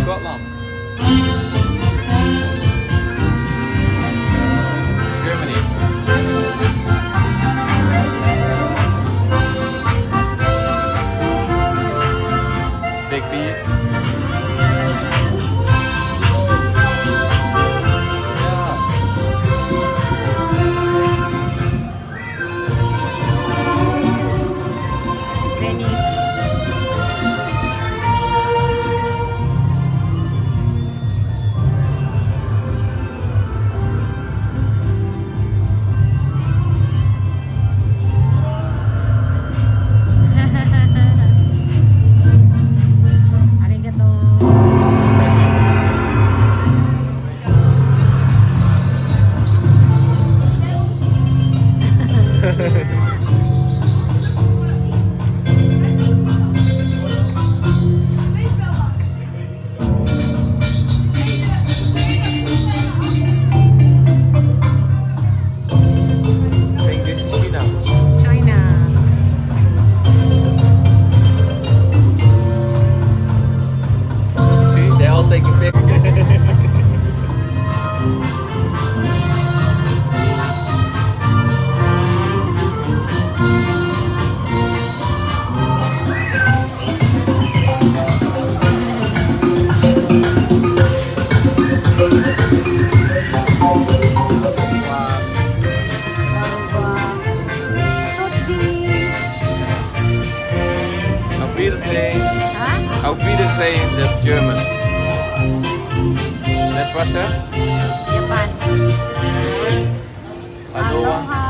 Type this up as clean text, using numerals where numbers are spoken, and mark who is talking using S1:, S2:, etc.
S1: Scotland. Germany. Big B. Yeah.
S2: Venice. Arigato.
S1: I think this is China.
S2: China.
S1: See, they all take a picture.
S2: Aruba. Tootsie.
S1: Auf Wiedersehen.
S2: Ha?
S1: Auf Wiedersehen, that's German. That's Russia.
S2: Japan.
S1: Aloha.